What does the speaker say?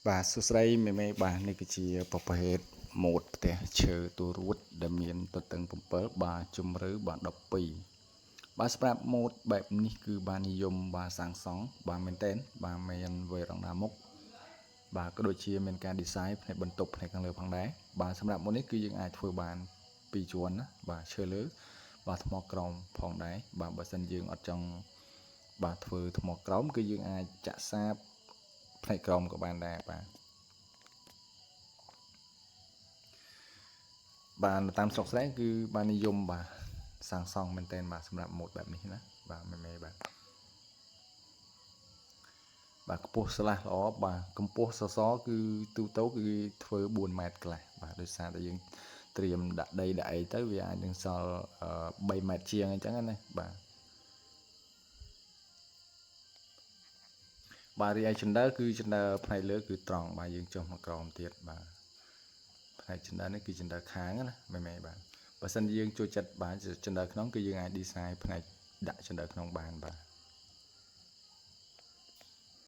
បាទសួស្តីមេមេបាទនេះគឺជាប្រភេទម៉ូតផ្ទះឈើទូរួតដែលមានទទឹង7បាទជម្រៅបាទ12បាទសម្រាប់ម៉ូតបែបនេះគឺបាននិយមបាទសាងសង់បាទមែនតែនបាទមានវេរងណាមុខបាទក៏ដូចជាមានការ design ផ្នែកបន្ទប់ផ្នែកខាងលើផងដែរបាទសម្រាប់ម៉ូតនេះគឺយើងអាចធ្វើបានពីរជាន់ណាបាទឈើលើបាទថ្មក្រោមផងដែរបាទបើសិនយើងអត់ចង់បាទធ្វើថ្មក្រោមគឺយើងអាចចាក់សាបផ្នែកក្រោមក៏បានដែរបាទបាទនៅតាមស្រុកស្រែគឺបាននិយមបាទសាងសង់មែនតែនបាទសម្រាប់ម៉ូតបែបនេះណាបាទមេមេបាទបាទខ្ពស់ស្លាស់ល្អបាទកម្ពស់សសរគឺទូទៅគឺធ្វើ4ម៉ែត្រកន្លះបាទដោយសារតែយើងត្រៀមដាក់ដីដាក់អីទៅវាអាចនឹងសល់3ម៉ែត្រជាងអញ្ចឹងណាបាទបាទរីឯជណ្ដើរគឺជណ្ដើរផ្នែកលើគឺត្រង់បាទយើងចុះមកក្រោមទៀតបាទផ្នែកជណ្ដើរនេះគឺជណ្ដើរខាងណាមែនទេបាទបើសិនយើងចូលចិត្តបាទជណ្ដើរក្នុងគឺយើងអាច design ផ្នែកដាក់ជណ្ដើរក្នុងបានបាទ